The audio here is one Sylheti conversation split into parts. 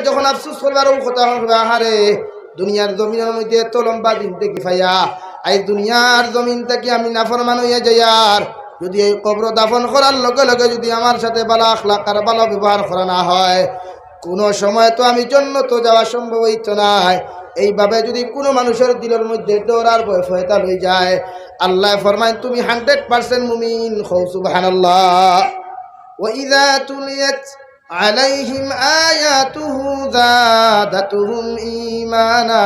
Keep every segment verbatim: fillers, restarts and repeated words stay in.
যখন আফসোস করবা, আর অউ কথা অখন কইবা, "আহারে, দুনিয়ার জমিনর মধ্যে এত লম্বা জিন্দেগি পাইয়া, আইজ দুনিয়ার জমিন থাকি আমি নাফরমান অইয়া যাইয়ার, যুদি এই কবরো দাফন করার লগে লগে যুদি আমার সাথে ভালা আখলাক আর ভালা ব্যবহার করা না হয়, কুনু সময় তো আমি জন্নতো যাওয়া সম্ভব অইতো নায়।" এইভাবে যুদি কুনু মানুষর দিলর মধ্যে ডর আর ভয় পয়দা অই যায়, আল্লায় ফরমাইন, "তুমি hundred percent মুমিন।" কও সুবহানাল্লাহ। وإذا تليت عليهم آياته زادتهم إيمانا।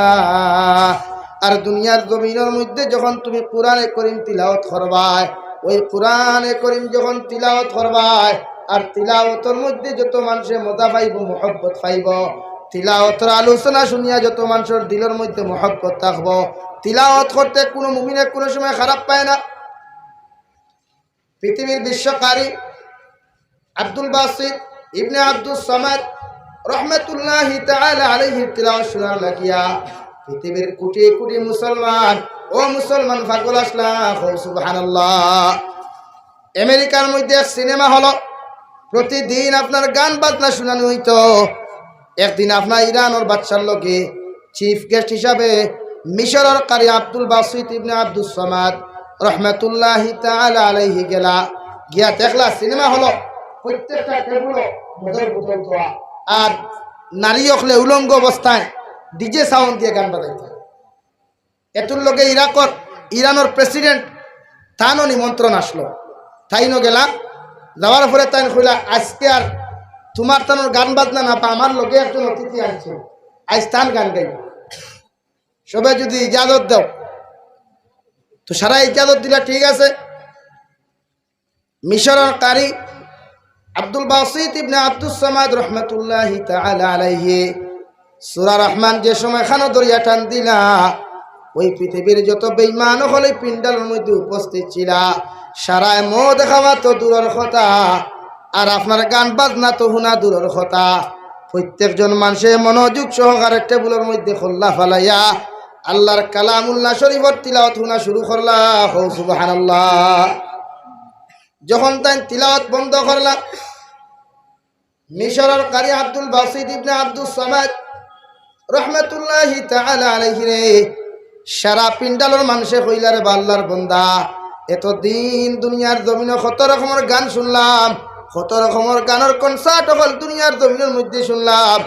আর দুনিয়ার জমিনর মধ্যে যখন তুমি কোরআনে করিম তিলাওয়াত করবায়, ওই কোরআনে করিম যখন তিলাওয়াত করবায়, আর তিলাওয়াতর মধ্যে যত মানষে মজা পাইবো, মহব্বত পাইবো, তিলাওয়াতর আলোচনা শুনিয়া যত মানষর দিলর মধ্যে মহব্বত থাকবো, তিলাওয়াত করতে কুনু মুমিনে কুনু সময় খারাপ পায় না। পৃথিবীর বিশ্বকারী আব্দুল বাসিত ইবনে আব্দুস সামাদ রহমতুল্লাহি তাআলা আলাইহির তিলাওয়াত শোনার লাগিয়া পৃথিবীর কোটি কোটি মুসলমান, ও মুসলমান পাগল আছলা, কও সুবহানাল্লাহ। আমেরিকার মধ্যে এক সিনেমা হলো, প্রতিদিন আপনার গান বাজনা শুনানি অইতো। একদিন আপনার ইরানর বাদশার লগে চিফ গেস্ট হিসাবে মিশরর কারি আব্দুল বাসিত ইবনে আব্দুস সামাদ রহমতুল্লাহি তাআলা আলাইহি গেলা। গিয়া দেখলা সিনেমা হলো, প্রত্যেকটা টেবুলো মদের বোতল দেওয়া, আর নারী অকলে উলঙ্গ অবস্থায় ডিজে সাউন্ড দিয়া গান বাজাইতা। এতুর লগে ইরাকর, ইরানর প্রেসিডেন্ট, তানও নিমন্ত্রণ আছলো। তাইনও গেলা, যাওয়ার পরে তাইন কইলা, "আইজকে আর তুমার তানর গান বাজনা না বা, আমার লগে একজন অতিথি আনছি, আইজ তান গান গাইবো। সবে যুদি ইজাজত দেও।" তো সারায় ইজাজত দিলা, ঠিক আছে। মিশরর কারি আব্দুল বাসিত ইবনে আব্দুস সামাদ রহমতুল্লাহি তাআলা আলাইহি সূরা রহমান যে সময় খানো ধরিয়া টান দিলা, ওই পৃথিবীর যত বেঈমান অকল ওই পিন্ডালর মধ্যে উপস্থিত ছিলা, সারায় মদ খাওয়া তো দূরর কথা, আর আপনার গান বাজনা তো হুনা দূরর কথা। প্রত্যেকজন মানষে মনোযোগ সহকারে টেবুলর মধ্যে কল্লা ফালাইয়া আল্লার কালামুল্লাহ শরীফর তিলাওয়াত হুনা শুরু করলা। কও সুবহানাল্লাহ। যখন তাইন তিলাওয়াত বন্ধ করলা, মিশরর কারি আব্দুল বাসিত ইবনে আব্দুস সামাদ রহমতুল্লাহি তাআলা আলাইহি রে, সারা পিন্ডালর মানষে কইলা, "রে বা আল্লার বন্দা, এতদিন দুনিয়ার জমিনো কত রকমর গান শুনলাম, কত রকমর গানর কনসার্ট অকল দুনিয়ার জমিনর মধ্যে শুনলাম,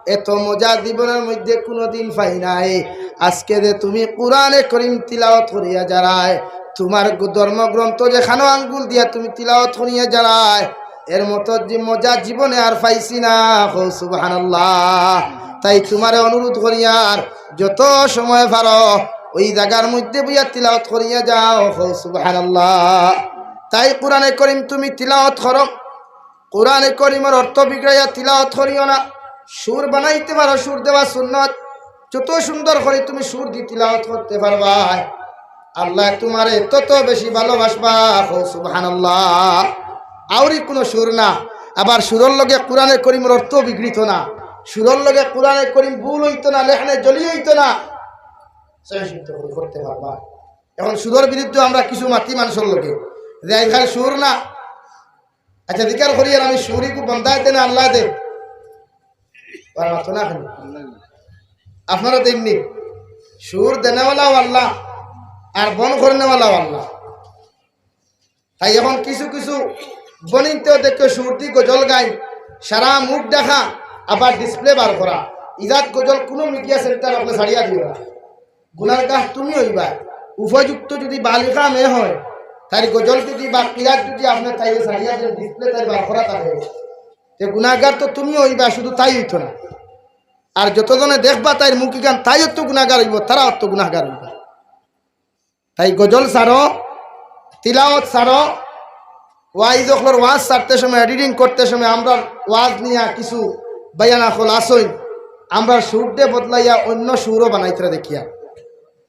এত মজা জীবনর মধ্যে কুনুদিন পাই নাই। আইজকে যে তুমি কোরআনে করিম তিলাওয়াত করিয়া যারায়, তুমার গু-, ধর্মগ্রন্থ যেখানো আঙ্গুল দিয়া তুমি তিলাওয়াত করিয়া যারায়, এর মতো যে মজা জীবনে আর পাইছি না।" কও সুবহানাল্লাহ। তাই তুমারে অনুরোধ করিয়ার, যত সময় পারো ওই জাগার মধ্যে বইয়া তিলাওয়াত করিয়া যাও। কও সুবহানাল্লাহ। তাই কোরআনে করিম তুমি তিলাওয়াত করো, কোরআনে করিমর অর্থ বিগড়াইয়া তিলাওয়াত করিও না। সুর বানাইতে পারো, সুর দেওয়া সুন্নত। যত সুন্দর করি তুমি সুর দি তিলাওয়াত করতে পারবায়, আল্লায় তুমারে তত বেশি ভালোবাসবা। কও সুবহানাল্লাহ। আউরি কুনু সুর না, আবার সুরর লগে কোরআনে করিমর অর্থ বিগড়িতো না, সুরর লগে কোরআনে করিম ভুল অইতো না, লেখনে জলি অইতো না, সহি শুদ্ধ করি করতে পারবা। এখন সুরর বিরুদ্ধে আমরা কিছু মাতি মানষর লগে যে আইজকাল সুর না, আচ্ছা, জিকার করি আর আমি সুরি কু বন্দায় দেন আল্লায় দে। আর মাতো না কেনে? আপনারা দেইননি। সুর দেনেওয়ালাও আল্লাহ, আর বন্ধ করনেওয়ালাও আল্লাহ। তাই এখন কিছু কিছু বইন্তে দেখো সুর দি গজল গাইন, সারা মুখ ঢাকা, আবার ডিসপ্লে বার করা। ইজাত গজল কুনু মিডিয়া সেন্টার আপনে ছাড়িয়া দিও না। গুনাগার তুমি অইবায়। উপযুক্ত যুদি বালিগা মেয়ে হয়, তাইর গজল যুদি বা কিরাত যুদি আপনে তাইরে ছাড়িয়া দেন, ডিসপ্লে তাইর বার করা থাকে, তে গুনাগার তো তুমি অইবায়, শুধু তাই অইতো না। আর যতজনে দেখবা তাইর মুখ ইখান, তাই অত গুনাগার অইবো, তারা অত গুনাগার অইবা। তাই গজল ছাড়ো, তিলাওয়াত ছাড়ো, ওয়াইজ অকলর ওয়াজ ছাড়তে সময়, এডিটিং করতে সময় আমরার ওয়াজ নিয়া কিছু বাইয়ান অকল আছইন, আমরার সুররে বদলাইয়া অইন্য সুরও বানাইতরা দেখিয়ার।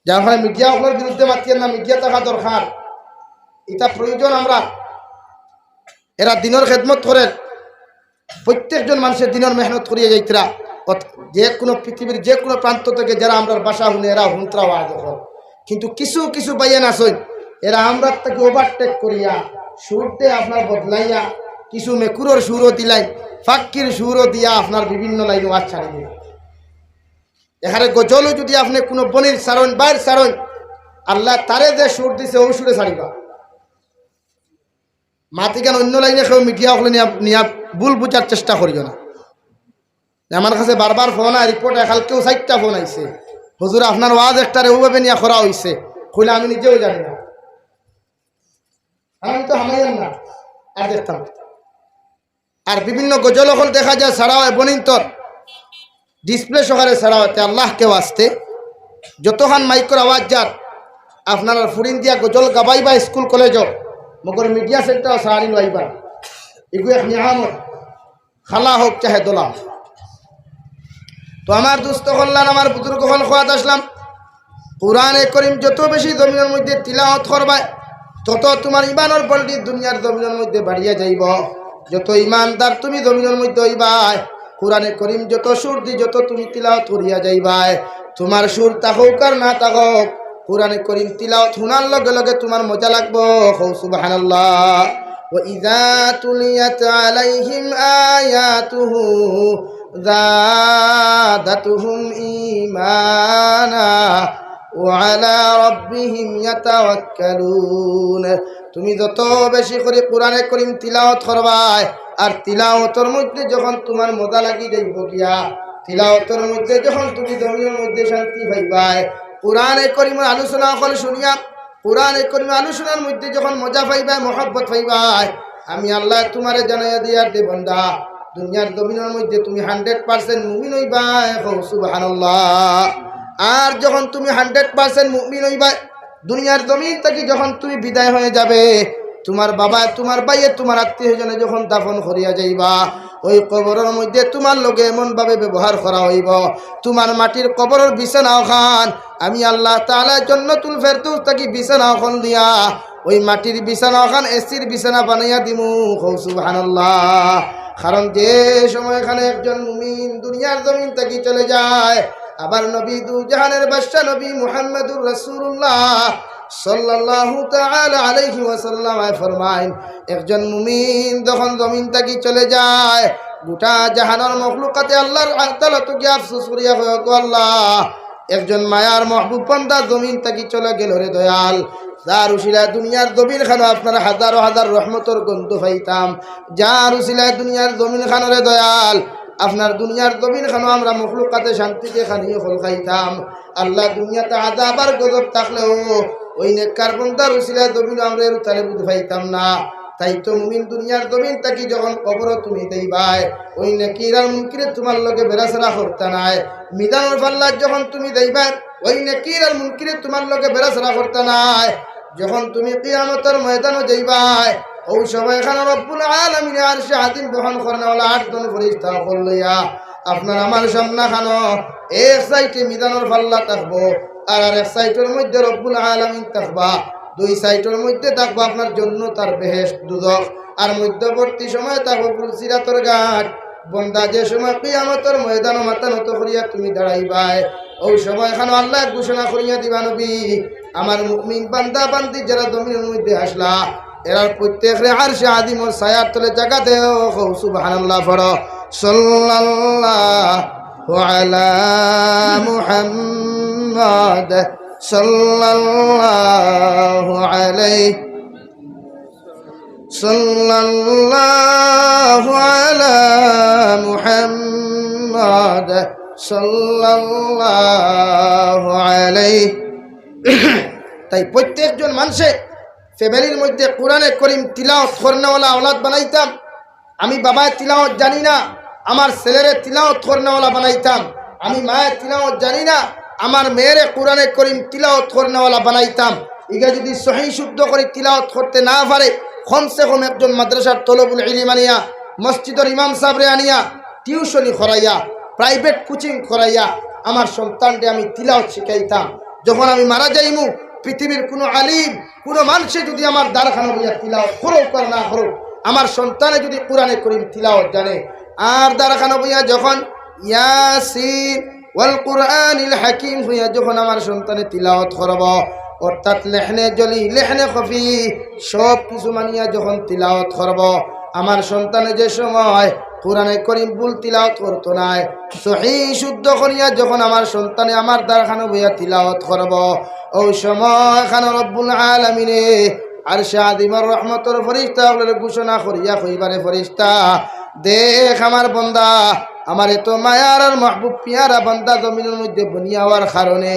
যার ফলে মিডিয়া অকলর বিরুদ্ধে মাতিয়ার না, মিডিয়া থাকা দরকার, ইটা প্রয়োজন। আমরা এরা দিনর খেদমত করের, প্রত্যেকজন মানষে দিনর মেহনত করিয়া যাইতরা। অত-, যে কুনু পৃথিবীর যে কুনু প্রান্ত থাকি যারা আমরার ভাষা হুনে, এরা হুনতরা ওয়াজ অকল। কিন্তু কিছু কিছু বাইয়ান আছইন, এরা আমরার থাকি ওভারটেক করিয়া, সুররে আপনার বদলাইয়া, কিছু মেকুরর সুরও দিলাইন, ফাক্কির সুরও দিয়া আপনার বিভিন্ন লাইন ওয়াজ ছাড়ি দিলাইন। এখানে গজলও যদি আপনি কোনো বনির সারইন, বাইর সারইন, আল্লাহ তারে যে সুর দিছে, ও সুরে ছাড়িবা। মাতিগান অন্য লাইনে কেউ মিডিয়া অকলে নিয়া, নিয়া ভুল বুঝার চেষ্টা করিও না। আমার কাছে বারবার ফোন আয়, রিপোর্ট আয়, কালকেও চাইরটা ফোন আইছে, "হুজুর, আপনার ওয়াজ একটারে ওভাবে নিয়া করা হইছে।" কইলে, "আমি নিজেও জানি না, আমি তো হামাইয়ার না।" আর দেখতাম। আর বিভিন্ন গজল অকল দেখা যায় ছাড়া হয় বনিন্তর, ডিসপ্লে সহকারে ছাড়া হয়। তে আল্লাহকে ওয়াস্তে যতখান মাইকর আওয়াজ যার, আপনারা ফুরিন দিয়া গজল গাবাইবা স্কুল কলেজও, মগর মিডিয়া সেন্টারও সারানি লইবা। এগু এক নিয়ামত, খালা হোক চাহে দোলা। তো আমার দোস্ত কল্যাণ, আমার বুজুর্গ অকল, কওয়াত আসলাম, কোরআনে করিম যত বেশি জমিনর মধ্যে তিলাওয়াত করবায়, তত তোমার ইমানর বলটি দুনিয়ার জমিনর মধ্যে বাড়িয়া যাইব। যত ইমানদার তুমি জমিনর মধ্যে হইবায়, কোরআনে করিম যত সুর দি যত তুমি তিলাওয়াত করিয়া যাইবায়, তোমার সুর থাকউক আর না থাকউক, কোরআনে করিম তিলাওয়াত হুনার লগে লগে তোমার মজা লাগবো। কও সুবহানাল্লাহ। وإذا تليت عليهم آياته زادتهم إيمانا وعلى ربهم يتوكلون। তুমি যত বেশি করি কোরআনে করিম তিলাওয়াত করবায়, আর তিলাওয়াতর মধ্যে যখন তোমার মজা লাগি যাইব গিয়া, তিলাওয়াতর মধ্যে যখন তুমি জমিনর মধ্যে শান্তি পাইবায়, কোরআনে করিমর আলোচনা অকল শুনিয়া, কোরআনে করিম আলোচনার মধ্যে যখন মজা পাইবায়, মহব্বত পাইবায়, আমি আল্লাহ তোমারে জানাইয়া দিয়ার দে বান্দা, দুনিয়ার জমিনর মধ্যে তুমি হান্ড্রেড পার্সেন্ট মুমিন হইবায়। কও সুবহানাল্লাহ। আর যখন তুমি হান্ড্রেড পার্সেন্ট মুমিন হইবায়, দুনিয়ার জমিন থাকি যখন তুমি বিদায় হয়ে যাবে, তোমার বাবায়, তোমার ভাইয়ে, তোমার আত্মীয় স্বজনে যখন দাফন করিয়া যাইবা, ওই কবরর মধ্যে তোমার লগে এমন ভাবে ব্যবহার করা হইব, তোমার মাটির কবরর বিছানা অখান আমি আল্লাহ তাআলা জন্নতুল ফেরদৌস থাকি বিছানা অখান দিয়া, ওই মাটির বিছানা অখান এসির বিছানা বানাইয়া দিমু। কও সুবহানাল্লাহ। কারণ যে সময়খানে একজন মুমিন দুনিয়ার জমিন থাকি চলে যায়, আবার নবী দু জাহানের বাদশা নবী মুহাম্মদুর রাসূলুল্লাহ সাল্লাল্লাহু তাআলা আলাইহি ওয়াসাল্লাম ফরমাইন, একজন মুমিন যখন জমিন থাকি চলে যায়, গোটা জাহানর মখলুকাতে আল্লাহর আদালতো গিয়া আফসোস করিয়া কয়, "গো আল্লাহ, একজন মায়ার মাহবুব বান্দা জমিন থাকি চলে গেল রে দয়াল, যার উসিলায় দুনিয়ার জমিন খানো আপনার হাজারো হাজার রহমতর গন্ধ পাইতাম, যার উসিলায় দুনিয়ার জমিন খানো রে দয়াল, আপনার দুনিয়ার জমিন খানো আমরা মখলুকাতে শান্তিতে খানি ফল খাইতাম।" আল্লাহ, দুনিয়াতে আযাব আর গজব থাকলেও ওই নেককার বান্দার উসিলায় জমিনো আমরা এর তালে বুঝ পাইতাম না। তাই তো মুমিন দুনিয়ার জমিন থাকি যখন কবরো তুমি যাইবায়, ওই নেকির আর মুনকিরে তোমার লগে বেড়াছেড়া করতা নায়। মিজানর পাল্লাত যখন তুমি যাইবায়, ওই নেকির আর মুনকিরে তোমার লগে বেড়াছেড়া করতা নায়। যখন তুমি কিয়ামতর ময়দানো যাইবায়, ওই সময়খানো রব্বুল আলামিনে আরশে আজিম বহন করনেওয়ালা আটজন ফিরিস্তা অকল লইয়া আপনার আমার সামনে খানো এক সাইডে মিজানর পাল্লা থাকবো, আর আরেক সাইডর মধ্যে রব্বুল আলামিন থাকবা, দুই সাইডর মধ্যে থাকবা আপনার জন্নত আর বেহেশত, দুজখ। আর মধ্যবর্তী সময় থাকবো পুলসিরাতর ঘাট। বন্দা, যে সময় কিয়ামতর ময়দানো মাথা নত করিয়া তুমি দাঁড়াইবায়, ওই সময়খানো আল্লায় ঘোষণা করিয়া দিবা, নবী, আমার মুমিন বান্দা বান্দি যারা জমিনর মধ্যে আছলা, এরার প্রত্যেকরে আরশে আজিমর ছায়ার তলে জাগা দেও। কও সুবহানাল্লাহ পড়ো। সাল্লাল্লাহু আলা মুহাম্মদ, সাল্লাল্লাহু আলাইহি, সাল্লাল্লাহু আলা মুহাম্মদ, সাল্লাল্লাহু আলাইহি। তাই প্রত্যেকজন মানষে ফ্যামিলির মধ্যে কোরআনে করিম তিলাওয়াত করনেওয়ালা আওলাদ বানাইতাম। আমি বাবায় তিলাওয়াত জানি না, আমার ছেলেরে তিলাওয়াত করনেওয়ালা বানাইতাম। আমি মায়ে তিলাওয়াত জানি না, আমার মেয়েরে কোরআনে করিম তিলাওয়াত করনেওয়ালা বানাইতাম। ইগা যদি সহি শুদ্ধ করি তিলাওয়াত করতে না পারে, কমসে কম একজন মাদ্রাসার তলবুল ইলিম আনিয়া, মসজিদর ইমাম সাবরে আনিয়া, টিউশনি করাইয়া, প্রাইভেট কোচিং করাইয়া আমার সন্তানরে আমি তিলাওয়াত শিখাইতাম। যখন আমি মারা যাইমু, পৃথিবীর কোনো আলিম, কোনো মানষে যদি আমার দারখানো বইয়া তিলাওয়াত করুক আর না করুক, আমার সন্তানে যদি কোরআনে করিম তিলাওয়াত জানে, আর দারখানো বইয়া যখন ইয়াসিন ওয়াল কুরআনিল হাকিম হইয়া যখন আমার সন্তানে তিলাওয়াত করব, অর্থাৎ লেহনে জলি, লেহনে খফি, সব কিছু মানিয়া যখন তিলাওয়াত করব, আমার সন্তানে যে সময় কোরআনে করিম ভুল তিলাওয়াত করতো নায়, সহি শুদ্ধ করিয়া যখন আমার সন্তানে আমার দ্বারখানো বইয়া তিলাওয়াত করবো, ওই সময় খানো রব্বুল আলামিনে আরশে আজিমর রহমতর ফেরেশতা অকলরে ঘোষণা করিয়া কইবা রে ফেরেশতা, দেখ আমার বন্দা, আমার এত মায়ার আর মাহবুব পিয়ারা বন্দা জমিনর মধ্যে বনিয়া অওয়ার কারণে,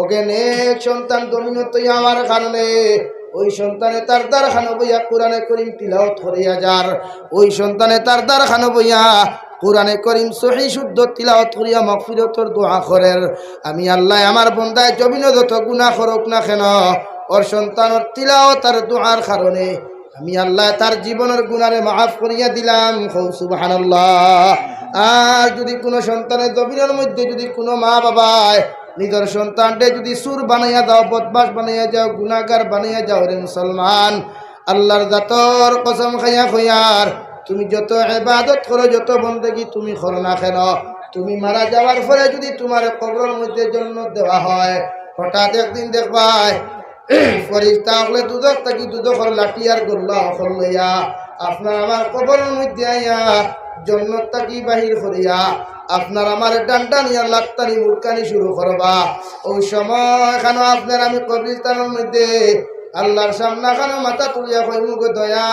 ওকে নেক সন্তান জমিনো তৈয়া অওয়ার কারণে, ওই সন্তানে তার দ্বারখানো বইয়া কোরআনে করিম তিলাওয়াত করিয়া যার, ওই সন্তানে তার দ্বারখানো বইয়া কোরআনে করিম সহি শুদ্ধ তিলাওয়াত করিয়া মাগফিরতর দোয়া করের। আমি আল্লায় আমার বন্দায় জমিনো যত গুনাহ করুক না কেন, ওর সন্তানর তিলাওয়াত আর দোয়ার কারণে আমি আল্লায় তার জীবনর গুনারে মাফ করিয়া দিলাম। কও সুবহানাল্লাহ। আর যদি কোনো সন্তানে জমিনর মধ্যে যদি কোনো মা বাবায় নিজর সন্তানরে যদি চুর বানাইয়া যাও, বদমাশ বানাইয়া যাও, গুনাহগার বানাইয়া যাও রে মুসলমান, আল্লার জাতর কসম খাইয়া কইয়ার, তুমি যত ইবাদত করো, যত বন্দেগি তুমি করো না কেন, তুমি মারা যাওয়ার পরে যদি তুমারে কবরর মধ্যে জন্নত দেওয়া হয়, হঠাৎ একদিন দেখবায় ফেরেশতা অকলে দুজখ থাকি দুজখর লাঠি আর গল্লা অকল লইয়া আপনার আমার কবরর মধ্যে আইয়া জন্নত থাকি বাহির করিয়া আপনার আমার ডান্ডা নিয়া লাত্তানি মুরকানি শুরু করবা। ওই সময় খানো আপনার আমি কবরস্থানর মধ্যে আল্লার সামনে খানো মাথা তুলিয়া কইমু গো দয়াল,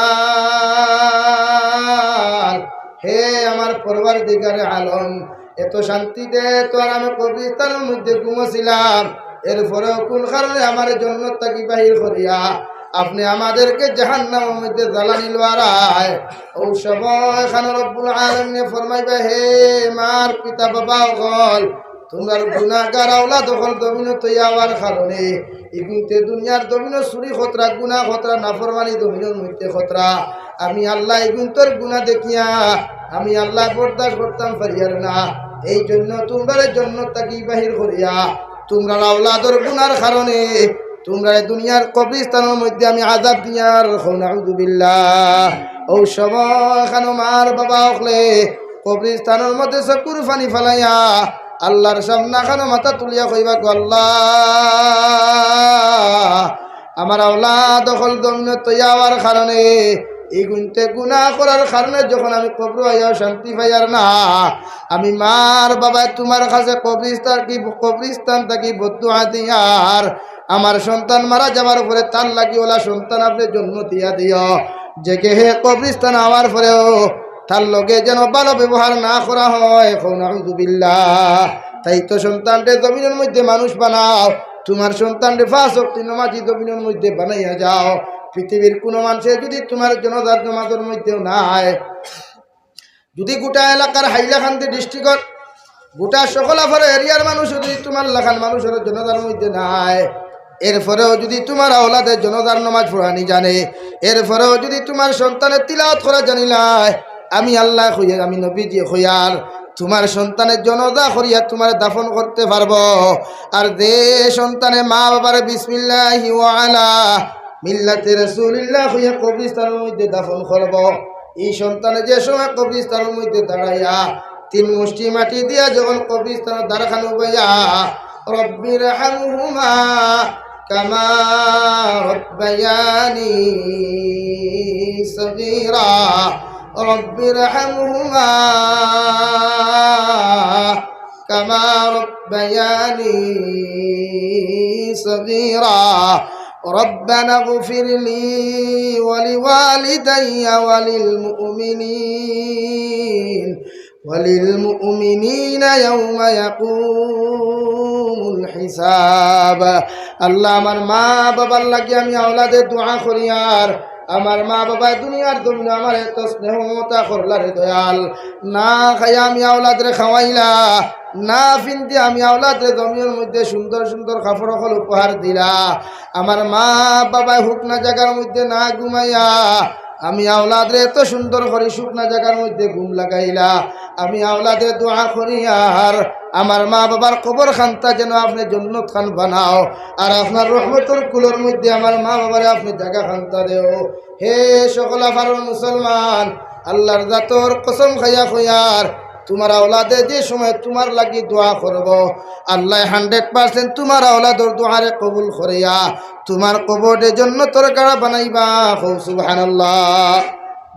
হে আমার পরওয়ারদিগারে আলম, এত শান্তিতে তো আর আমি কবরস্থানর মধ্যে ঘুমোছিলাম, এরপরেও কোন কারণে আমারে জন্নত থাকি বাহির করিয়া আপনে আমাদেরকে জাহান্নামর মধ্যে জ্বালানি লওয়ারায়? ওই সময় খানো রব্বুল আলামিনে ফরমাইবা, হে মার পিতা বাবা অকল, তুমরার গুনাহগার আওলাদ অকল জমিনো তৈয়া অওয়ার কারণে, ইগুনতে দুনিয়ার জমিনো চুরি করতরা, গুনাহ করতরা, নাফরমানি জমিনর মধ্যে করতরা, আমি আল্লায় ইগুনতর গুনাহ দেখিয়া আমি আল্লায় বরদাস্ত করতাম পারিয়ার না। এই জন্য তুমরারে জন্নত থাকি বাহির করিয়া তুমরার আওলাদর গুনার কারণে তুমরারে দুনিয়ার কবরস্থানর মধ্যে আমি আযাব দিয়ার। কও নাউযুবিল্লাহ। ওই সময় খানো মার বাবা অকলে কবরস্থানর মধ্যে চকুর পানি ফালাইয়া আল্লার সামনে খানো মাথা তুলিয়া কইবা গো আল্লাহ, আমার আওলাদ অকল জমিনো তৈয়া অওয়ার কারণে, ইগুনতে গুনাহ করার কারণে যখন আমি কবরো আইয়াও শান্তি পাইয়ার না, আমি মার বাবায় তুমার কাছে কবরস্থান থাকি, কবরস্থান থাকি বদদোয়া দিয়ার, আমার সন্তান মারা যাওয়ার পরে তার লাগি অলা সন্তান আপনে জন্ম দিয়া দিও, যে কে হে কবরস্থান আওয়ার পরেও তার লগে যেন ভালো ব্যবহার না করা হয়। কও নাউযুবিল্লাহ। তাই তো সন্তানরে জমিনর মধ্যে মানুষ বানাও, তুমার সন্তানরে পাঁচ ওয়াক্ত নমাজি জমিনর মধ্যে বানাইয়া যাও। পৃথিবীর কোনো মানুষে যদি তুমার জানাজার নমাজর মধ্যেও নাই, যদি গোটা এলাকার হাইলাকান্দি ডিস্ট্রিক্টর গোটা সকলাফারা এরিয়ার মানুষ যদি তুমার লাখান মানুষর জানাজার মধ্যে নাই, এরপরেও যদি তুমার আওলাদে জানাজার নমাজ পড়ানি জানে, এরপরেও যদি তুমার সন্তানে তিলাওয়াত করা জানিলায়, আমি আল্লায় কইয়ার, আমি নবীজিয়ে কইয়ার, তুমার সন্তানে জানাজা করিয়া তুমারে দাফন করতে পারবো। আর যে সন্তানে মা বাবারে বিসমিল্লাহি ওয়া আলা মিল্লাতি রাসূলিল্লাহ কইয়া কবরস্থানর মধ্যে দাফন করবো, এই সন্তানে যে সময় কবরস্থানর মধ্যে দাঁড়াইয়া তিন মুষ্টি মাটি দিয়া যখন কবরস্থানর দ্বারখানো বইয়া, রব্বির হামহুমা কামা রব্বায়ানি সগীরা, রব্বির হামহুমা কামা রব্বায়ানি সগীরা। ربنا اغفر لي ولوالدي وللمؤمنين وللمؤمنين يوم يقوم الحساب। আল্লাহ, আমার মা বাবার লাগি আমি আওলাদে দোয়া করিয়ার, আমার মা বাবায় দুনিয়ার জমিনো আমারে এত স্নেহ মমতা করলা রে দয়াল, না খাইয়া আমি আওলাদরে খাওয়াইলা, না ফিন্দি আমি আওলাদরে জমিনর মধ্যে সুন্দর সুন্দর কাপড় অকল উপহার দিলা। আমার মা বাবায় হুকনা জাগার মধ্যে না ঘুমাইয়া আমি আওলাদরে এত সুন্দর করি শুকনা জাগার মধ্যে ঘুম লাগাইলা। আমি আওলাদে দোয়া করিয়ার আমার মা বাবার কবর খান্তা যেন আপনে জন্নত খান বানাও, আর আপনার রহমতর কুলর মধ্যে আমার মা বাবারে আপনে জাগা খান্তা দেও। হে সকলাফারর মুসলমান, আল্লার জাতর কসম খাইয়া কইয়ার, তুমার আওলাদে যে সময় তুমার লাগি দোয়া করবো, আল্লায় hundred percent তুমার আওলাদর দোয়ারে কবুল করিয়া তুমার কবররে জন্নতর গাড়া বানাইবা। কও সুবহানাল্লাহ।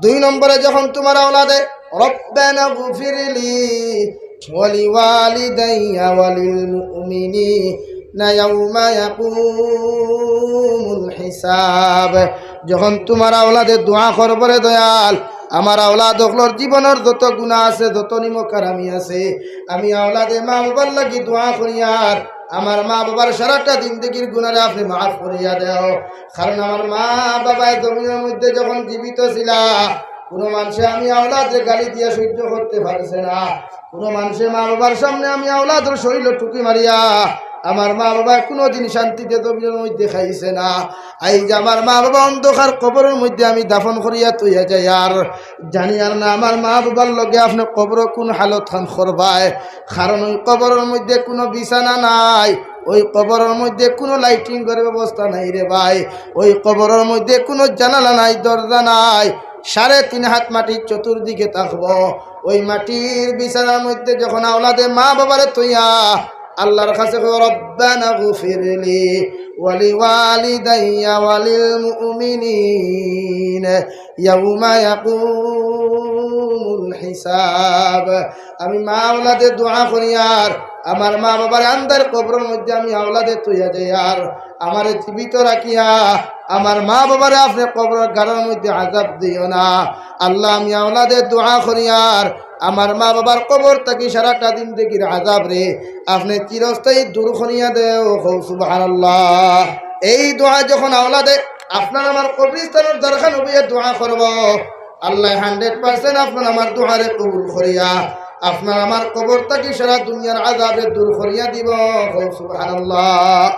দুই নম্বরে যখন তুমার আওলাদে রব্বানা গফিরলি ওয়ালিওয়ালিদাইয়া ওয়ালিল মুমিনিনা ইয়াউমা ইয়াকুমুল হিসাব, যখন তুমার আওলাদে দোয়া করবো, রে দয়াল, আমার আওলাদ অকলর জীবনর যত গুনা আছে, যত নিমকহারামি আছে, আমি আওলাদে মা বাবার লাগি দোয়া করিয়ার আমার মা বাবার সারাটা জিন্দেগির গুনারে আপনে মাফ করিয়া দেও। কারণ আমার মা বাবায় জমিনর মধ্যে যখন জীবিত ছিলা, কুনু মানষে আমি আওলাদরে গালি দিয়া সইজ্য করতে পারছে না। কুনু মানষে মা বাবার সামনে আমি আওলাদর শরীলো টুকি মারিয়া আমার মা বাবায় কুনুদিন শান্তিতে জমিনর মধ্যে খাইছে না। আইজ আমার মা বাবা অন্ধকার কবরর মধ্যে আমি দাফন করিয়া থইয়া যাইয়ার, জানিয়ার না আমার মা বাবার লগে আপনে কবরো কুন হালত খান করবায়। কারণ ওই কবরর মধ্যে কুনু বিছানা নাই, ওই কবরর মধ্যে কুনু lighting-র ব্যবস্থা নাই রে ভাই, ওই কবরর মধ্যে কুনু জানালা নাই, দরজা নাই। সাড়ে তিন হাত মাটির চতুর্দিকে থাকবো। ওই মাটির বিছানার মধ্যে যখন আওলাদে মা বাবারে থইয়া আল্লার কাছে কয়, "রব্বানা গফিরলি ওয়ালিওয়ালিদাইয়া ওয়ালিল মুমিনিন ইয়াউমা ইয়াকুমুল হিসাব।" আমি মা আওলাদে দোয়া করিয়ার আমার মা বাবার আন্দার কবরর মধ্যে আমি আওলাদে থইয়া যাইয়ার আমারে জীবিত রাখিয়া আমার মা বাবারে আপনে কবরর গাড়ার মধ্যে আযাব দিও না। আল্লা, আমি আওলাদে দোয়া করিয়ার আমার মা বাবার কবর থাকি সারাটা জিন্দেগির আযাবরে আপনে চিরস্থায়ী দূর করিয়া দেও। কও সুবহানাল্লাহ। এই দোয়া যখন আওলাদে আপনার আমার কবরস্থানর দ্বারখানো বইয়া দোয়া করবো, আল্লায় hundred percent আপনার আমার দোয়ারে কবুল করিয়া আপনার আমার কবর থাকি সারা দুনিয়ার আযাবরে দূর করিয়া দিবো। কও সুবহানাল্লাহ।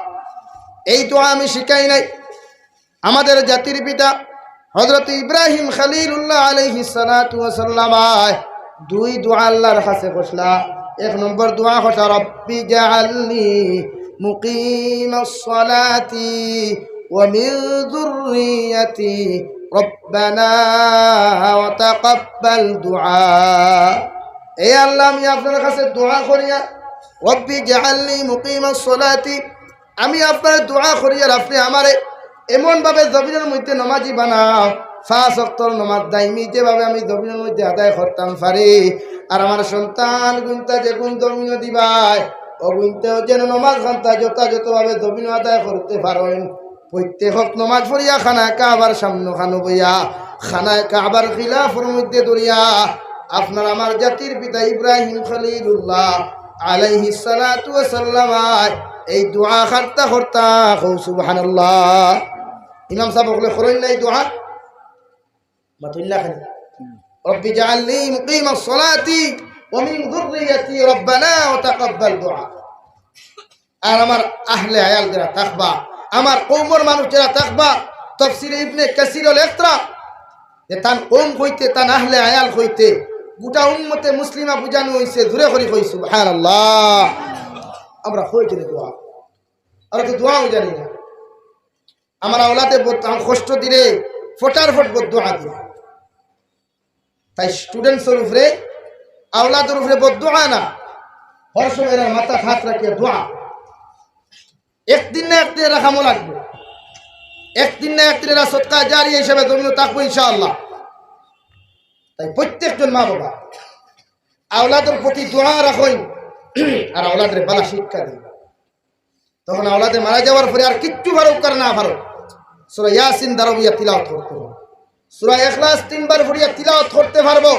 এই দোয়া আমি শিখাই নাই। আমাদের জাতির পিতা হযরত ইব্রাহিম খলিলুল্লাহ আলাইহিস সালাতু ওয়াস সালাম দুই দোয়া আল্লার কাছে করছলা। এক নম্বর দোয়া করছলা, "রব্বি জাআলনি মুকিমাস সালাতি ওয়া মিন যুররিয়াতি, রব্বানা ওয়া তাকাব্বাল দুআ।" এ আল্লাহ, আমি আপনার কাছে দোয়া করিয়া, "রব্বি জাআলনি মুকিমাস সালাতি", আমি আপনারে দোয়া করিয়ার আপনে আমারে এমন ভাবে জমিনর মধ্যে নমাজি বানাও, পাঁচ ওয়াক্তর নমাজ দাইমি যেভাবে আমি জমিনর মধ্যে আদায় করতাম পারি, আর আমার সন্তান গুনতা যেগুন জমিনো দিবায়, অগুনতেও যেন নমাজ খান্তা যথাযথভাবে জমিনো আদায় করতে পারইন। প্রত্যেক ওয়াক্ত নমাজ পড়িয়া খানায়ে কাবার সামনো খানো বইয়া, খানায়ে কাবার গিলাফর মধ্যে ধরিয়া আপনার আমার জাতির পিতা ইব্রাহিম খলিলুল্লাহ আলাইহিস সালাতু ওয়াস সালাম এই দোয়া করতা করতা, কও সুবহানাল্লাহ। ইমাম সাব অকলে করইন না এই দোয়া? মাতইন না কেনে? "রব্বি জাআলনি মুকিমাস সালাতি ওয়া মিন যুররিয়াতি, রব্বানা ওয়া তাকাব্বাল দুআ।" আর আমার আহলে আয়াল যারা থাকবা, আমার কওমর মানুষ যারা থাকবা, তফসিরে ইবনে কাসিরো লেখরা যে তান কওম কইতে, তান আহলে আয়াল কইতে গুটা উম্মতে মুসলিমা বুঝানো অইছে। জুরে করি কই সুবহানাল্লাহ। আমরা কই জানি দোয়া, আমরা তো দোয়াও জানি না। আমার আওলাদে বদ-, আমার কষ্ট দিলে ফটার ফট বদদোয়া দিলে। তাই students-র উপরে, আওলাদর উপরে বদদোয়া না, হর সময় এরা মাথাত হাত রাখিয়া দোয়া। একদিন না একদিন এরা কামো লাগবো, একদিন না একদিন এরা সদকা জারিয়া হিসাবে জমিনো থাকবো ইনশাআল্লাহ। তাই প্রত্যেকজন মা বাবা আওলাদর প্রতি দোয়া রাখইন আর আওলাদরে ভালা শিক্ষা দিন। তখন আওলাদে মারা যাওয়ার পরে আর কিচ্ছু পারুক আর না পারুক, সূরা ইয়াসিন দাঁড়াইয়া তিলাওয়াত করতে হবে। সূরা ইখলাস তিনবার পড়িয়া তিলাওয়াত করতে পারবো।